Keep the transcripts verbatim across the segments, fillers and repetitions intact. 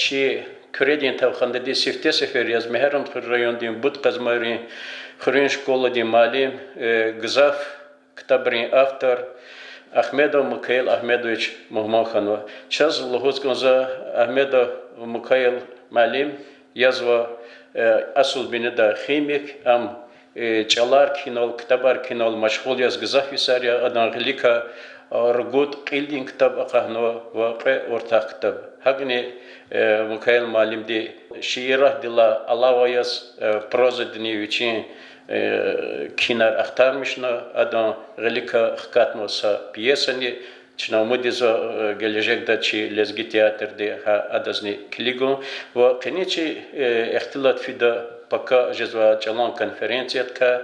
Чи Куьредин тавханади сифте сефер яз Мегьарамдхуьруьн райондин Бут Къазмайрин хуьруьн школадин муаллим, э, гзаф ктабрин автор Ахмедов Микаил Ахмедович мугьман хьанва. Чаз лугьуз кӀанзава, Ахмедов Микаил муаллим язва, э, асул бинида химик, ам, э, чӀалар кхьинал, ктабар кхьинал машгъул яз гзаф йисар я, адан гъилика, э, ругуд кьилдин ктаб акъахнава ва кьве уртах ктаб. ГьакӀни, э, Микаил муаллимди шииратдилай алава яз, э, прозадини вичин, э, кхьинар ахтармишна, адан гъилика хкатнава са пьесани, чна умуд ийизва, э, гележегда чи лезги театрди гьа адазни килигун. Ва къенин чи, э, ихтилат фида пака жезвай чӀалан конференциядикай,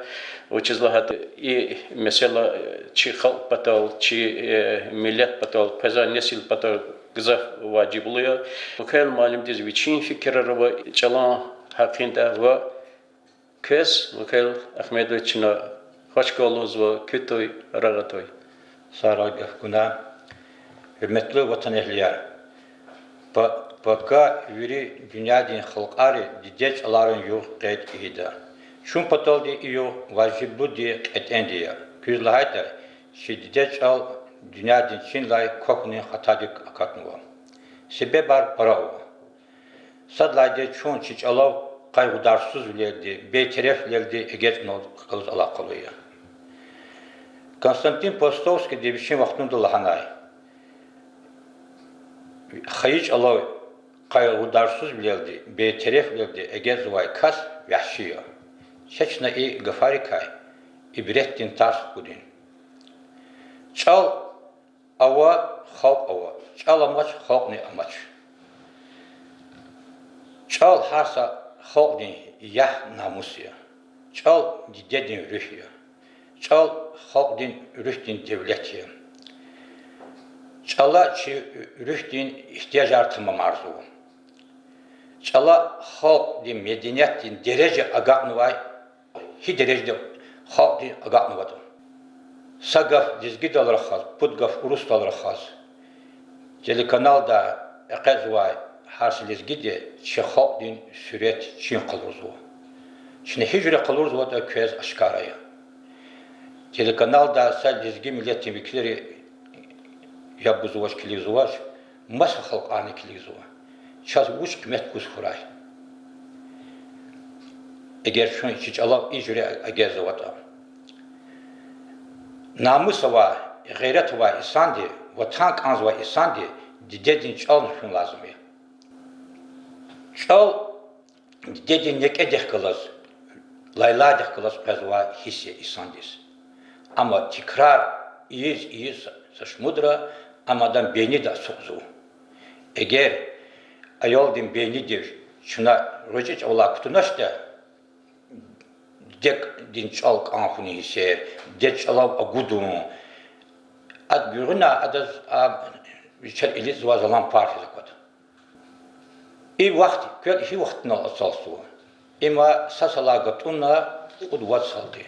вучиз лагьайтӀа и месэла, э, чи халкь патал, чи, э, миллет патал, къвезвай несил патал гзаф важиблу я. Микаил муаллимдиз вичин фикирар ава чӀалан гьакъиндай ва квез, Микаил Ахмедович, чна хвашкал лугьузва, куьтуй, рагъ атуй. Сагърай, гаф гунай. Гьуьрметлу ватанэгьлияр, па-, пака вири дуьньядин халкьари дидед чӀаларин югъ къейд ийида. Чун паталди и югъ важиблуди кьетӀенди я. Куьз лагьайтӀа, чи дидед чӀал дуьньядин чинлай квахьунин хатадик акатнава. Себебар пара ава. Сад лагьайди, чун чи чӀалав къайгъударсузвилелди, бейтерефвилелди эгечӀунал галаз алакъалу я. Константин Паустовскийди вичин вахтунда лагьанай: хайи чӀалав къайгъударсузвилелди, бейтерефвилелди эгечӀзавай кас вагьши я. Чна и гафарикай ибретдин тарс хкудин. ЧӀал ава, халкь ава, чӀал амач, халкьни амач. ЧӀал гьар са халкьдин ягь-намус я. ЧӀал дидедин руьгь я. ЧӀал халкьдин руьгьдин девлет я. ЧӀала чи руьгьдин игьтияжар тамамарзава. ЧӀала халкьдин медениятдин дережа агакьнавай, гьи дережада халкьди агакьнаватӀа. Са гаф лезгидал рахаз, пуд гаф урусдал рахаз, телеканалда экъечӀзавай гьар са лезгиди чи халкьдин суьрет чин къалурзава. Чна гьи жуьре къалурзаватӀа квез ашкара я. Телеканалда са лезги миллетдин векилри яб гузвач, килигзавач, маса халкьарни килигзава. Чаз вуч къимет гуз хьурай, эгер чун чи чӀалав и жуьре эгечӀзаватӀа? Намус авай, гъейрат авай инсанди, ватан кӀанзавай инсанди дидедин чӀални хуьн лазим я. ЧӀал дидедин некӀедихъ галаз, лайлайдихъ галаз къвезвай гьисс я инсандиз. Амма тикрар ийиз, ийиз са шумудра, ам адан бейнида ацукьзава. Эгер аялдин бейнидив чна гъвечӀи чӀавалай кутуначтӀа, дидедин чӀал кӀан хьунин гьиссер, дидед чӀалав агудун, ада гуьгъуьна адаз а вичел илитзавай залан пар хьиз аквада. И вахт квел гьи вахтунал ацалзава? Има са салай гатӀунна кьуд-вад сал хьи.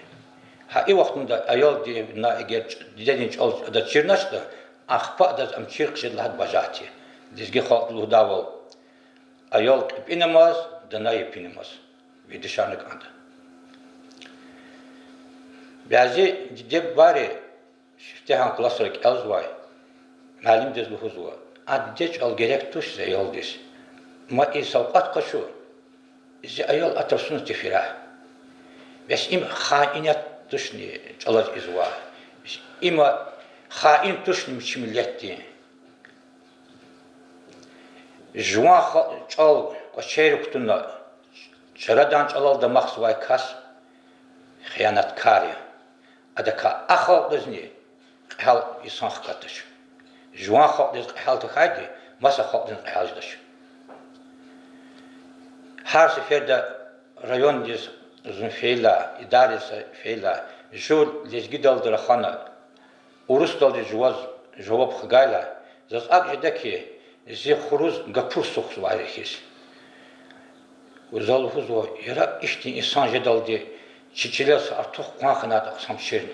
Гьа и вахтунда аялди на эгер дидедин чӀал адаз чирначтӀа, ахпа адаз ам чир хъжеда лагьайди бажагьди. Лезги халкьди лугьудайвал: аял кьепӀинамаз, дана епинамаз. Вердишарна кӀанда. Бязи диде-бубайри сифтегьан классра кӀелзавай муаллимдиз лугьузва: а дидед чӀал герек туш зи аялдиз. Ма и савкьват къачу, зи аял атурсуна тефирай. Бес им хаинат тушни чӀалаз ийизвай? Има хаин тушни чи миллетдин? Жуван ха-, чӀал кӀвачерик кутуна, чарадан чӀалал дамахзавай кас хиянаткар я. Адакай а халкьдизни кьегьал инсан хкатдач. Жуван халкьдиз кьегьал тахьайди, маса халкьдизни кьегьал жедач. Гьар сеферда райондиз зун фейила, идарадиз фейила, жув лезгидалди рахана, урусдалди жуваз жаваб хгайла, заз акӀ жеда хьи, зи хуруз гапур сухзавайди хьиз. За лугьузва: яра ихьтин инсан жедалди чи чилел са артух къван хьанайтӀа кьасамчирни.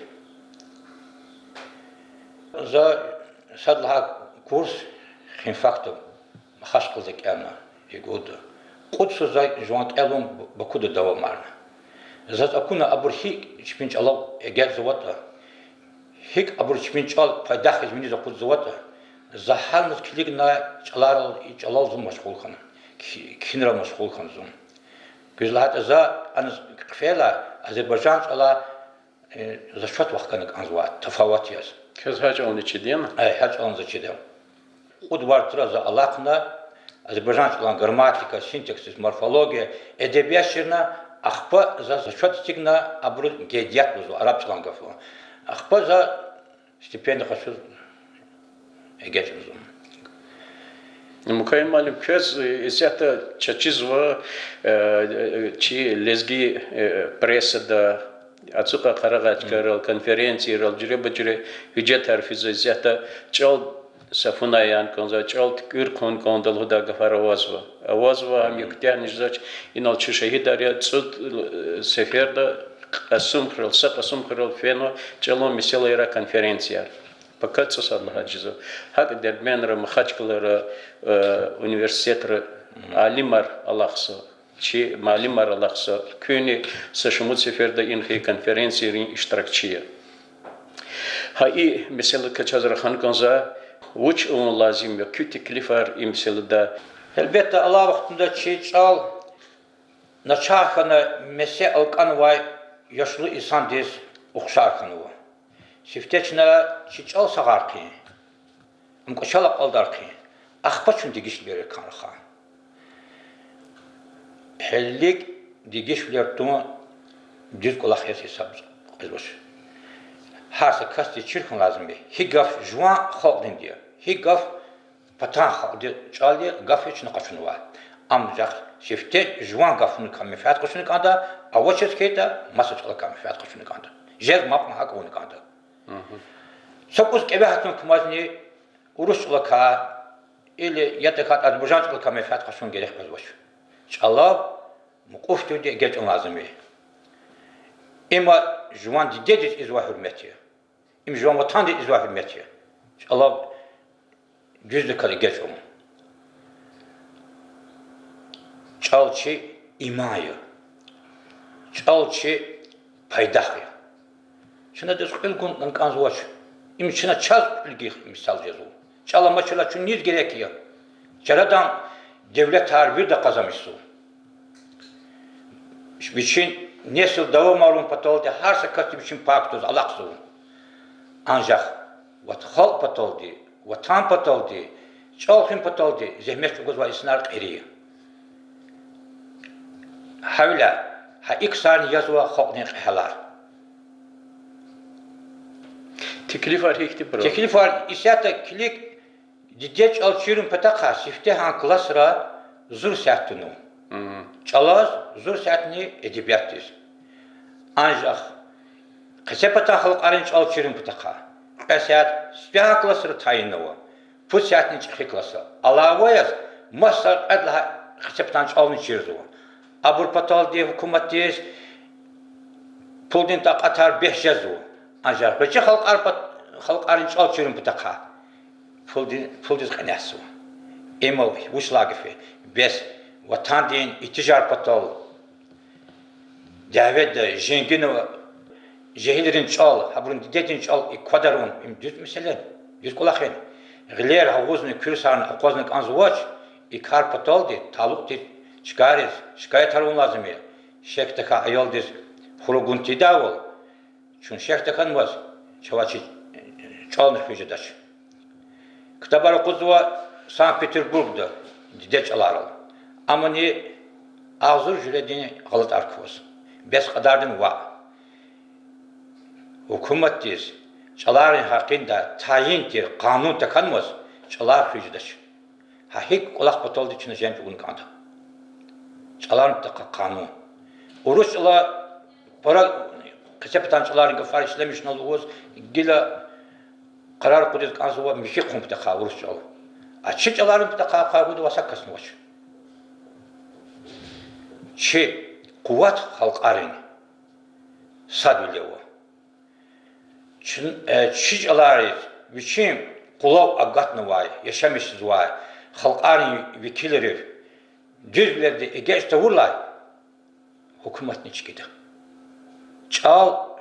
За сад лагьай курс химфакда Махачкъалада кӀелна. Эгуда. Кьуд йисуз за жуван кӀелун Бакуда давамарна. Заз акуна абур гьикӀ чпин чӀалал эгечӀзаватӀа, гьикӀ абур чпин чӀал пайдах хьиз виниз акъудзаватӀа, за гьаниз килигна чӀаларал, чӀалал зун машгъул хьана, кхьи-, кхьинрал машгъул хьана зун. Куьз лагьайтӀа за аниз хъфейла, азербайжан чӀалай зачёт вахкана кӀанзавай, тафават яз. Квез гьа чӀални чида яни? Э, гьа чӀални за чида. Кьуд варцра за алахъна, азербайжан чӀалан грамматика, синтаксис, морфология, эдебият чирна, ахпа за зачёт эцигна, абуру гейдият лугьузва, араб чӀалан гаф я. Ахпа за стипендия къачуз эгечӀна зун. Мукаил муаллим, квез исятда чаз чизва, э, чи лезги, э, прессада, ацукьай-къарагъай чкайрал, конференцийрал, жуьреба-жуьре гьуьжетар физва, исятда чӀал са фунай яна кӀанзава, чӀал туькӀуьр хъувуна кӀанда лугьудай гафар авазва. Авазва, гьам я куьтягьна жезвач, инал чи шагьидар я, цӀуд, э, сеферда кьасумхуьрел, са кьасумхуьрел фена чӀалан месэлайрай конференцияр. Пака цӀусад лагьай жезва. ГьакӀ Дербентра, Махачкъалара, э, университетра алимар алахъзава. Чи муаллимар алахъзава. Куьнни са шумуд сеферда и хьи конференцийрин иштиракчи я. Гьа и месэладикай чаз рахана кӀанзава, вуч авун лазим я, куь теклифар и месэлада? Гьелбетда, алай вахтунда чи чӀал начагъ хьана месе алкӀанвай яшлу инсандиз ухшар хьанва. Сифте чна чи чӀал сагъар хъийин, ам кӀвачел акьалтӀар хъийин, ахпа чун дегишвилер кӀан рахун. Гьелелиг дегишвилер тун дуьз кӀвалах яз гьисабзава, къвезвач. Гьар са касдиз чир хьун лазим я, гьи гаф жуван халкьдинди я, гьи гаф патан халкьдин чӀал я, гаф я чна къачунвай. Анжах сифте жуван гафуникай менфят къачуна кӀанда, авачиз хьайитӀа, маса чӀалакай менфят къачуна кӀанда. Жезмай кьван гьакӀ авуна кӀанда. Са кӀус кӀеве гьатун кумазни урус чӀалакай или я тахьайтӀа азербайжан чӀалакай менфят къачун герек къвезвач. ЧӀалав мукьуф тирди эгечӀун лазим я. Им жуван дидедиз ийизвай гьуьрмет я. Им жуван ватандиз ийизвай гьуьрмет я. ЧӀалав дуьздаказ эгечӀун. ЧӀал чи иман я. ЧӀал чи пайдах я. Чна адаз кьуьл гун кӀанзавач. Им чна чаз кьуьлгихъ мисал жезва. ЧӀал амачирла чун низ герек я? Чарадан девлетар вирида къазанмишзава. Вичин несил давамарун паталди гьар са касди вичин пай кутаз алахъзава. Анжах ват-, халкь паталди, ватан паталди, чӀал хуьн паталди зегьмет чӀугвазвай инсанар кьери я. Гьавиляй гьа и ксарни язва халкьдин кьегьалар. Теклифар гьихьтинбур ава? Теклифар исятда килиг, диде чӀал чирун патахъай сифтегьан классра зур сят тунва. ЧӀалаз зур сятни эдебиятдиз. Анжах къецепатан халкьарин чӀал чирун патахъай кьве сят сифтегьан классра тайиннава, пуд сятни чӀехи классра. Алава яз маса кьвед лагьай къецепатан чӀални чирзава. Абур паталди гьукуматдиз пулдин такьатар бес жезва. Анжах гъвечӀи халкьар пат-, халкьарин чӀал чирун патахъай пулди-, пулдиз кьинезва. Им вуч лагьай гаф я? Бес ватандин итижар патал дяведа женгинава жегьилрин чӀал, гьабурун дидедин чӀал и квадарун, им дуьз месэла, дуьз кӀвалах я. Гъилер агъузна, куьрсарна акъвазна кӀанзавач, и кар паталди талукьдин чкайриз шикаятар авун лазим я. Шехь тахьай аялдиз хурук гун тийидайвал, чун шехь тахьанмаз, чавай чи чӀални хуьз жедач. Ктабар акъудзава Санкт-Петербургда диде чӀаларал. Амани агъзур жуьредин гъалатӀар кваз. Бес кьадардин ваъ. Гьукуматдиз чӀаларин гьакъиндай тайин тир къанун тахьанмаз чӀалар хуьз жедач. Гьа гьикӀ кӀвалах паталди чна женг чӀугуна кӀанда. ЧӀаларин патахъай къанун. Урус чӀала пара къецепатан чӀаларин гафар ишлемишна лугьуз, гила къарар акъудиз кӀанзава михьи хъувун патахъай урус чӀал. А чи чӀаларин патахъай ахъайна гудай са касни авач. Чи къуват халкьарин садвиле ава. Чи, э, чи чӀалариз вичин къулав агатнавай, яшамиш жезвай халкьарин векилрив дуьзвилелди эгечӀ тавурла, гьукуматни чкӀида. ЧӀал,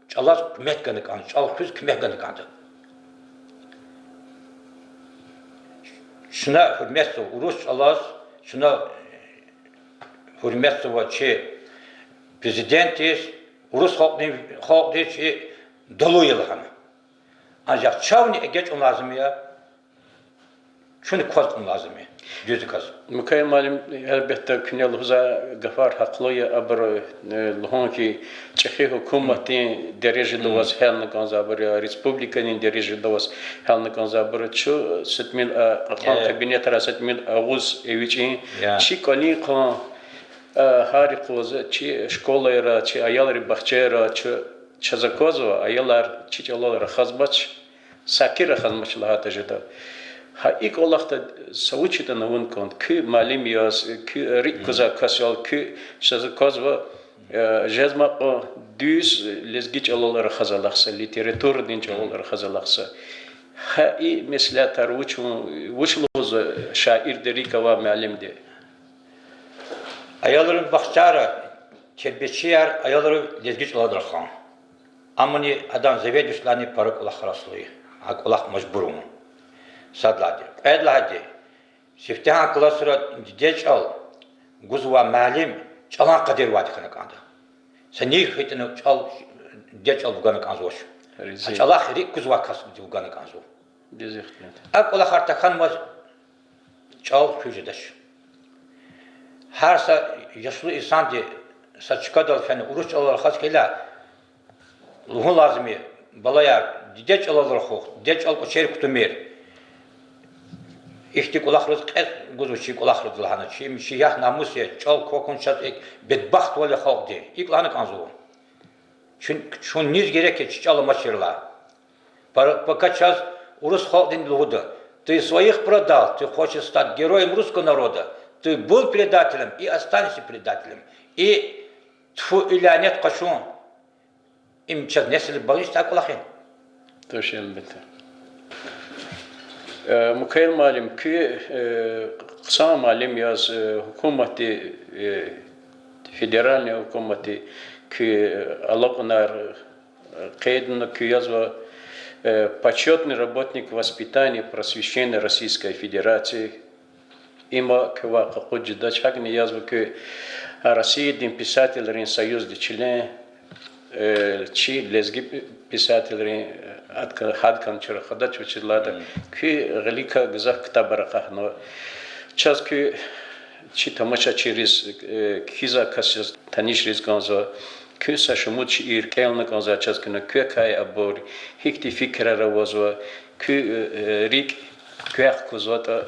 чӀалаз къимет гана кӀанда, чӀал хуьз куьмек гана кӀанда. Чна гьуьрметзава урус чӀалаз, чна гьуьрметзава чи президентдиз, урус халкьдин, халкьдиз чи далу я лагьана. Анжах чавни эгечӀун лазим я, чун кваз кьун лазим я, дуьздаказ. Мукаил муаллим, гьелбетда, куьне лугьузвай гафар гьахълу я, абуру, э, лугьун хьи, чӀехи гьукуматдин дережада аваз гьялна кӀанзавайбур я, республикадин дережада аваз гьялна кӀанзавайбур я. Чун са тӀимил, а, кьакьан кабинетра са тӀимил агъуз эвичӀин, чи кӀвалин йикъан, а, гьар йикъуз, чи школайра, чи аялрин бахчайра, чаз аквазва, аялар чи чӀалал рахазмач, саки рахазмач лагьайтӀа жеда. Гьа и кӀвалахда са вуч ятӀани авун кӀанда, куь муаллим яз, куь рикӀ кузвай кас яз, куь чаз аквазва, э, жезмай кьван дуьз лезги чӀалал рахаз алахъзава, литературадин чӀалал рахаз алахъзава. Гьа и меслятар вуч, вуч лугьузва шаирди, рикӀ авай муаллимди? Аялрин бахчайра тербиячияр аялрив лезги чӀалал рахун. Амни адан заведующийдилайни пара кӀвалахар аслу я. А кӀвалах мажбур авун. Сад лагьайди. Кьвед лагьайди, сифтегьан классра дидед чӀал гузвай муаллим чӀалан къадир авайди хьана кӀанда. Са нихъ хьайитӀани чӀал, дидед чӀал вугана кӀанзавач. А чӀалахъ рикӀ кузвай касди вугана кӀанзава. А кӀвалахар тахьанмаз чӀал хуьз жедач. Гьар са яшлу инсанди са чкадал фена урус чӀалал рахаз хьайила, лугьун лазим я, балаяр, дидед чӀалал рахух, дидед чӀал кӀвачер кутумир. Ихьтин кӀвалахриз кьецӀ гузва чи кӀвалахриз лагьана, чи, чи ягь-намус я, чӀал квахьун чаз икӀ бедбахтвал я халкьдин, икӀ лагьана кӀанзава. Чун, чун низ герек я чи чӀал амачирла? Пара-, пока чаз урус халкьди лугьуда: ты своих продал, ты хочешь стать героем русского народа, ты был предателем и останешься предателем. И тфу, и лянет къачун, им чаз несилри багъишзавай кӀвалах я. Туш, гьелбетда. Э, Мукаил муаллим, куьн, э, хъсан муаллим яз, э, гьукуматди, э, федеральный гьукуматди куь, э, алакьунар, э, къейдна, куьн язва, э, почётный работник воспитания и просвещения Российской Федерации. Има квевай къакъуд жедач, гьакӀни язва куьн Россиядин писателрин союздин член, э, чи лезги писателрин, э, гьадка-, гьадакай чун рахадач, вучиз лагьайтӀа куьн гъиликай гзаф ктабар акьахнава. Чаз куьн чи тамашачийриз, э, кхьизвай кас яз танишариз кӀанзава. Куьн са шумуд шиир кӀелна кӀанзава чаз куьне, квекай абур, гьихьтин фикирар авазва, куь, э, рикӀ квехъ кузватӀа,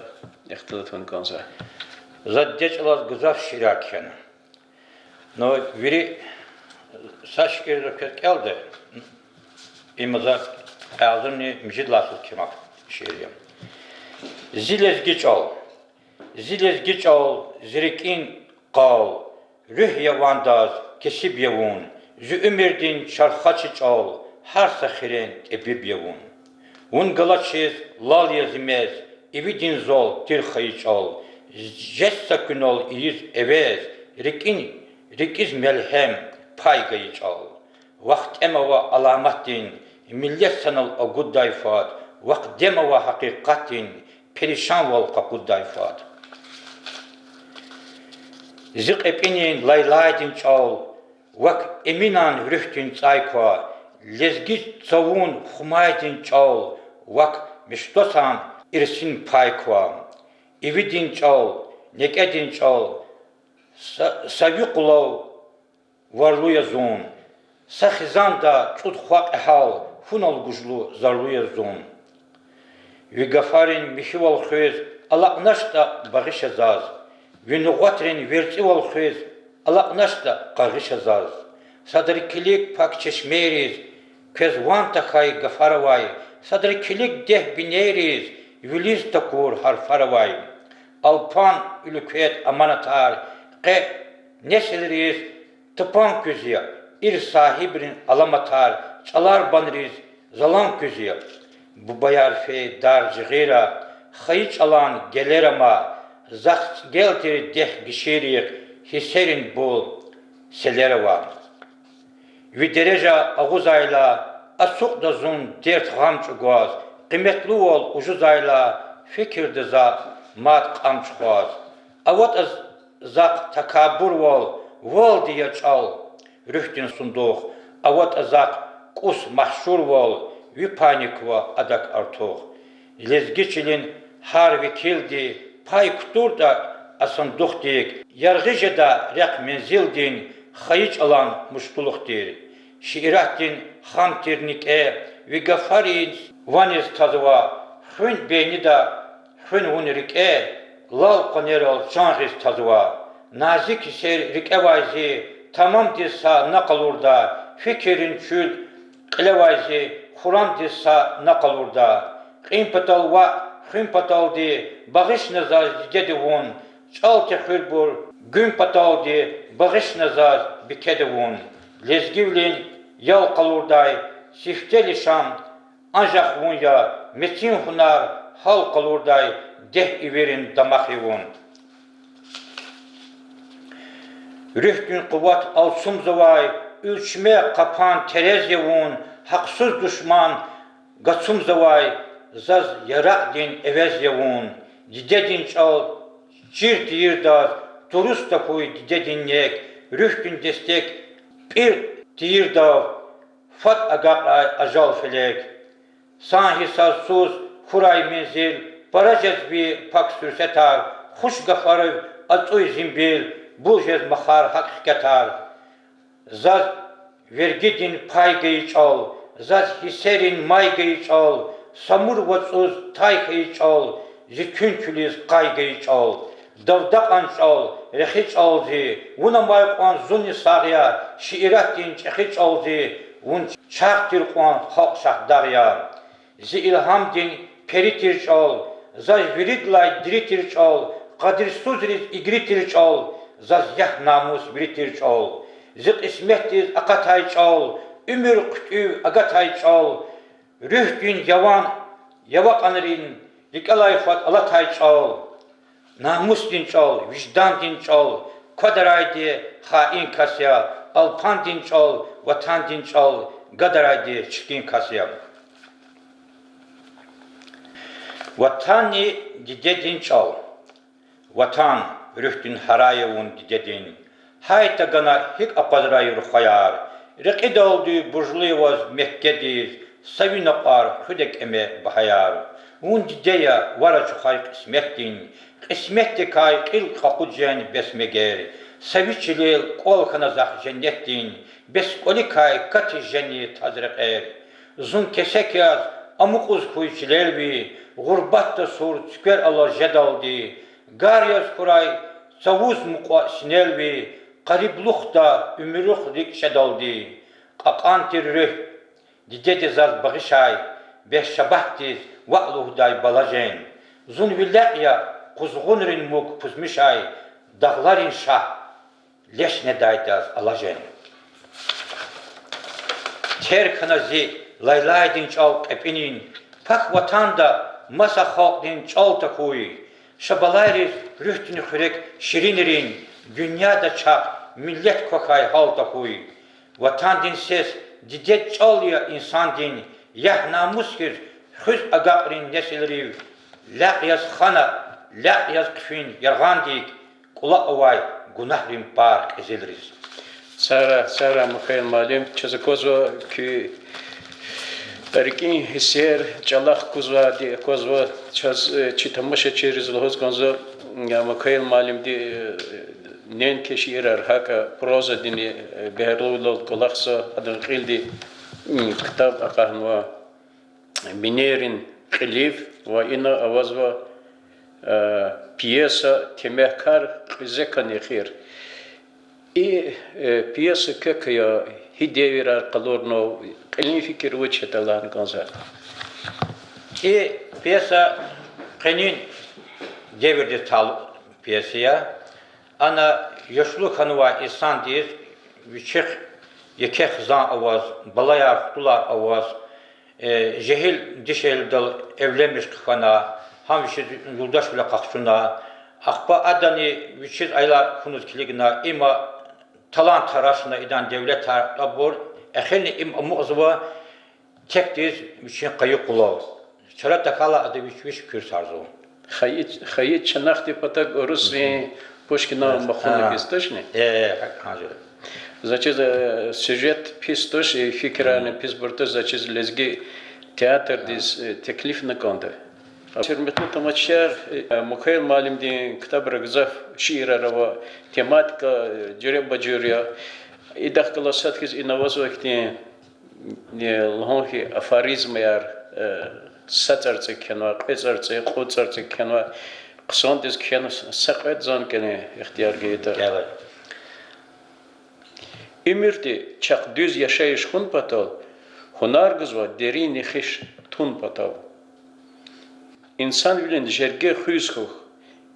ихтилат авуна кӀанзава. За дидед чӀалаз гзаф шиирар кхьена. Ну, вири са шиир за квез кӀелда, им за агъзурни муьжуьд лагьай йисуз кхьенвай шиир я. Зи лезги чӀал. Зи лезги чӀал, зи рикӀин къал, руьгь я вандаз, кесиб я вун, зи уьмуьрдин чархачи чӀал, гьар са хирен тӀебиб я вун. Вун галачиз лал я зи мез, ивидин зал тир хайи чӀал, жез са куьнал ийиз эвез, рикӀин, рикӀиз мелгьем, пай гайи чӀал. Вахъ тӀем ава аламатдин, миллет санал агуддай фад, вахъ дем ава гьакъикъатдин, перишанвал къакъуддай фад. Зи кьепӀинин лайлайдин чӀал, вак Эминан руьгьдин цӀай ква, лезги цавун хумайдин чӀал, вак Мишдасан ирсин пай ква. Ивидин чӀал, некӀедин чӀал, са, са ви къулав варлу я зун. Са хизанда цӀуд хва кьегьал, хьунал гужлу зарлу я зун. Ви гафарин михьивал хуьз алакьначтӀа багъиша заз, ви нугъватрин верцӀивал хуьз алакьначтӀа къагъиша заз. Садра килиг пак чешмейриз квез ван тахьай гафар авай, садра килиг дегь бинейриз вилиз такур гьарфар авай. Алпан уьлквед аманатар къе несилриз тапан куьз я, ирс сагьибрин аламатар чӀаларбанриз залан куьз я. Бубаяр фейи дар жагъира хайи чӀалан гелер ама, Захъ цӀигел тир дегь гиширихъ, гьиссерин бул селер ава. Ви дережа агъузайла, ацукьда зун дерт-гъам чӀугваз, къиметлувал ужузайла, фикирда за мад кьам чухваз. АватӀа захъ такабурвал, валди я чӀал руьгьдин сундух, аватӀа захъ кӀус магьшурвал, ви пайни ква адак артух. Лезги чилин гьар векилди пай кутуртӀа а сандухдик, яргъи жеда рехъ мензилдин, хайи чӀалан муштулух тир. Шииратдин хам тир никӀе, ви гафариз ваниз тазва, хуьн бейнида, хуьн вун рикӀе, лал къванерал чан гъиз тазва. Назик гьиссер рикӀевай зи, тамамдиз са на къалурда, фикиррин чуьл кьилевай зи, хурамдиз са на къалурда. Кьин патал ваъ, хуьн паталди, багъишна заз дидеди вун, чӀал техуьрбур гуьн паталди, багъишна заз бикеди вун. Лезгивилин ял къалурдай сифте лишан, анжах вун я, мецин гьунар гьал къалурдай, дегь ивирин дамах я вун. Руьгьдин къуват алцумзавай, уьлчме къапан терез я вун, гьахъсуз душман гацумзавай, заз яракьдин эвез я вун. Дидедин чӀал чир тийирдаз, туруз тахьуй дидедин нек, руьгьдин дестек пӀир тийирдав, фад агакьрай ажал фелек. Сан гьиссарсуз хьурай мензил, пара жез ви пак суьрсетар, хуш гафарив ацӀуй зимбил, бул жез махар гьакӀ хкетар. Заз вергидин пай гайи чӀал, заз гьиссерин май гайи чӀал, Самур вацӀуз тай хьайи чӀал, зи туьнт чуьлиз къай гайи чӀал. Давда кьан чӀал, рехи чӀал зи, вун амай кьван зунни сагъ я, шииратдин чӀехи чӀал зи, вун чагъ тир кьван халкь шагьдагъ я. Зи илгьамдин пери тир чӀал, заз виридалай дири тир чӀал, къадирсузриз игри тир чӀал, заз ягь-намус вири тир чӀал. Зи кьисметдиз акъатай чӀал, уьмуьр хъуьтӀуьв агатай чӀал, руьгьдин яван, явакьанрин рикӀелай фад алатай чӀал. Намусдин чӀал, виждандин чӀал квадарайди хаин кас я, алпандин чӀал, ватандин чӀал гадарайди чиркин кас я. Ватанни дидедин чӀал. Ватан, руьгьдин гьарай я вун дидедин. Гьай тагана гьикӀ акъвазрай рухваяр, рекьидалди буржлу я ваз Меккедиз, са ви накьвар хуьда кӀеме багьаяр. Вун диде я, вар ачухай кьисметдин, кьисметдикай кьил къакъуд жен бес мегер, са ви чилел кӀвал хьана захъ женнетдин, бес кӀваликай катиз жени таз рекьер. Зун кесек яз амукьуз хьуй чилел ви, гъурбатда сур цуьквер алаз жедалди, гар яз хьурай цавуз мукьва синел ви, къариблухда уьмуьрлух рикӀ шедалди. Кьакьан тир руьгь дидеди заз багъишай, бес шабагьдиз ваъ лугьудай бала жен. Зун ви лекь я, къузгъунрин муг пузмишай, дагъларин шагь леш недайдаз ала жен. Терг хьана зи лайлайдин чӀал кьепӀинин, пак Ватанда маса халкьдин чӀал тахьуй. Ша балайриз руьгьдин хуьрек ширинрин, дуьньяда чахъ миллет квахьай гьал тахьуй. Ватандин сес дидед чӀал я инсандин, ягь-намус хьиз хуьз агакьрин несилрив, лекь яз хана, лекь яз хъфин яргъандик, кӀула авай гунагьрин пар кьезилриз. Сагърай, сагърай, Михаил муаллим, чаз аквазва куь рикӀин гьиссер, чӀалахъ кузвайди аквазва. Чаз, э, чи тамашачийриз лугьуз кӀанзава, э, Михаил муаллимди, э, неинки шиирар, гьакӀ прозадини, э, бегьерлувилелди кӀвалахзава, адан кьилди, м, ктаб акъатнава Минерин кьилив ва ина авазва, э, пьеса Темягькар кьуьзекан эхир. И, э, пьеса квекай, гьи девирар къалурнава, кьилин фикир вуч ятӀа лагьана кӀанзава. И пьеса къенин девирдиз талукь пьеса я. Ана яшлу хьанвай инсандиз, вичихъ еке хизан аваз, балаяр-хтулар аваз, э, жегьил дишегьлидал эвленмиш хьана, гьам вичиз юлдашвиле къахчуна, Ахпа адани вичиз аялар хьунуз килигна, има талант тарашна, идан девлетар тӀвабур, эхирни им амукьзава текдиз вичин къайи къулал. Чара тахьайла ада вич, вич куьрсарзава. Хайи, хайи чанахъдин патав урусрин Пушкинан махуна хьиз тушни? Э, гьа, гьа жуьре. Зачиз, э, сюжет пис туш, э, фикирарни пис бур туш, зачиз лезги театрдиз, э, теклифна кӀанда. Гьуьрметлу тамашачияр, э, Мукаил муаллимдин ктабра гзаф шиирар ава, тематика, э, жуьреба-жуьре я. Идахъ галаз сад хьиз ина авазва ихьтин, э, лугьун хьи, афоризмаяр, э, са цӀарцӀи кхьенва, кьве цӀарцӀи, кьуд цӀарцӀи кхьенва, хъсандиз кхьена, са кьвед зан кӀелин ихтияр гайитӀа. Уьмуьрди чахъ дуьз яшайиш хьун патал, гьунар гузва дерин нехиш тун патал. Инсанвилин жерге хуьз хьухь,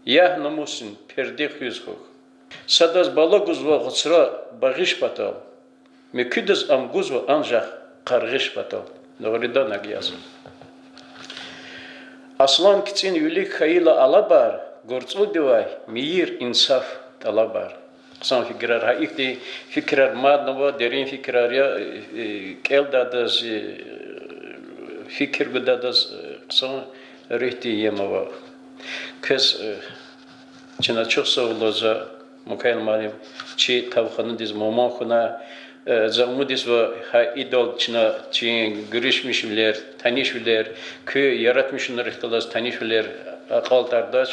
ягь-намусдин перде хуьз хьухь. Садаз бала гузва гъуцра багъиш патал, муькуьдаз ам гузва анжах къаргъиш патал. Дугъриданни язва. Аслан кицӀин вилик хьайила алабар, гурцӀулдивай мийир инсаф тӀалабар. Хъсан фикирар, гьа ихьтин фикирар маднава, дерин фикирар я, э, кӀелдайдаз, э, фикир гудайдаз, э, хъсан руьгьдин ем ава. Квез, э, чна чухсагъул лугьузва, Мукаил муаллим, чи тавханадиз мугьман хьуна, э, за умуд ийизва, гьа идал чна чи гуьруьшмишвилер, танишвилер, куь яратмишунрихъ галаз танишвилер акьалтӀардач,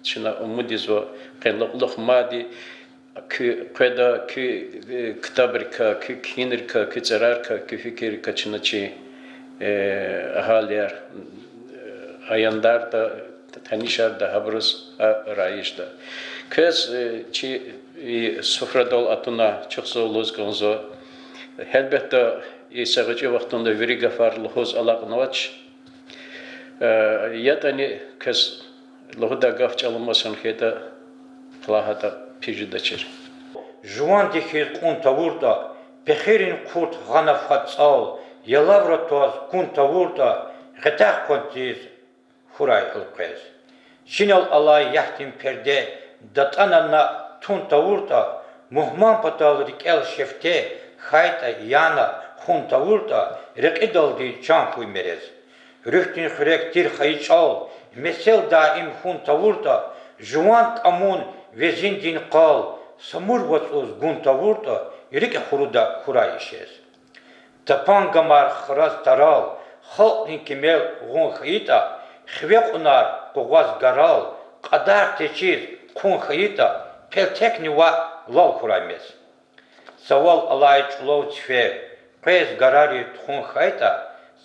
чна умуд ийизва, къенлай кьулухъ мадни куьн къведа, куь, э, ктабрикай, куь кхьинрикай, куь цӀарарикай, куь фикиррикай чна чи, э, агьалияр, э, аяндарда, танишарда, гьабуруз а раижда. Квез, э, чи и суфрадал атуна чухсагъул лугьуз кӀанзава. Гьелбетда, и са гъвечӀи вахтунда вири гафар лугьуз алакьнавач. Э, ятӀани квез лугьудай гаф чӀаланмаз хьайитӀа, лагьайтӀа, пис жедачир. Жуванди хьиз кьун тавуртӀа, пехирин къурт гъана фад цӀал, ялавра тваз кун тавуртӀа, гъетягъ къванциз хьурай элкъвез. Чинал алай яхьдин перде датӀана на тун тавуртӀа, мугьман патал рикӀел шефте хьайитӀа, яна хун тавуртӀа, рекьидалди чан хьуй мерез. Руьгьдин хуьрек тир хайи чӀал, месел даим хьун тавуртӀа, жуван кӀамун везиндин къал, Самур вацӀуз гун тавуртӀа, рикӀ хуруда хьурай ишез. Тапан гамар храз тарал, халкьдин кимел гъун хьайитӀа, хиве кьунар къугъваз гарал, кьадар течиз хъун хьайитӀа, пелтекни ваъ, лал хьурай мез. Цавал алай чӀулав цифер къвез гарари тухун хьайитӀа,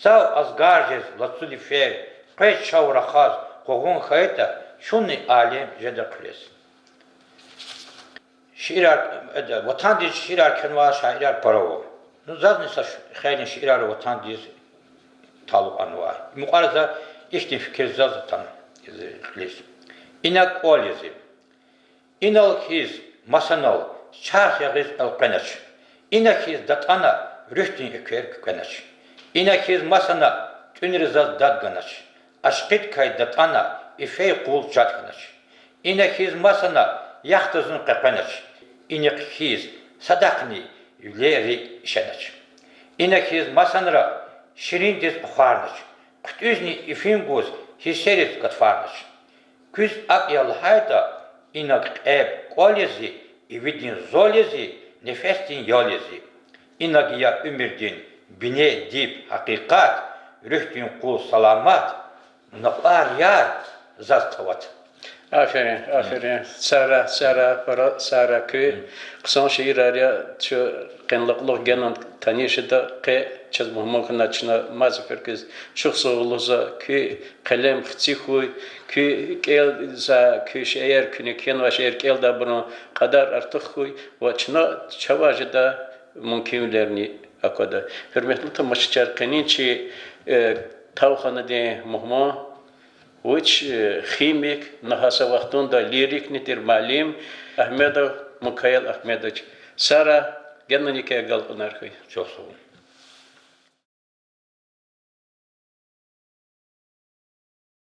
цав азгар жез лацу лифер къвез чав рахаз къугъун хьайитӀа, чунни алем жеда хъуьрез. Шиирар, э, ватандиз шиирар кхьенвай шаирар пара ава. Ну, зазни са ш-, хейлин шиирар ватандиз талукьарнавай. Мукьвара за ихьтин фикир заз атана, э, кьилиз. Ина кӀвал я зи. Инал хьиз масанал чарх ягъиз элкъвенач. Ина хьиз датӀана руьгьдин эквер куькӀвенач. Ина хьиз масана тӀуьнри заз дад ганач. Ашкъидкай датӀана ифей къул чад хьанач. Ина хьиз масана яхда зун къекъвенач. Инихъ хьиз садахъни вилери ишенач. Ина хьиз масанра шириндиз ахварнач. ХъуьтӀуьзни ифин гуз гьиссериз гатфарнач. Куьз акӀ я лагьайтӀа, инаг кьеб кӀвал я зи, ивидин зал я зи, нефесдин ял я зи. Инаг я уьмуьрдин бине, диб, гьакъикъат, руьгьдин къул саламат, накьвар яр заз тават. Аферин, аферин. Сагърай, сагърай, пара сагърай куь. Хъсан шиирар я, чун къенлай кьулухъ генани таниш жеда, къе чаз мугьман хьана чна мад сефер квез чухсагъул лугьузва, куь къелем хци хьуй, куь кӀел за, куь шейэр, куьне кхьенвай шейэр кӀелдайбурун кьадар артух хьуй ва чна чавай жедай мумкинвилерни аквада. Гьуьрметлу тамашачияр, къенин чи, э, тавханадин мугьман вуч, э, химик, нагьа са вахтунда лирикни тир муаллим Агьмедов Мукаил Агьмедович. Сагърай, генани квевай агалкьунар хьуй. Чухсагъул.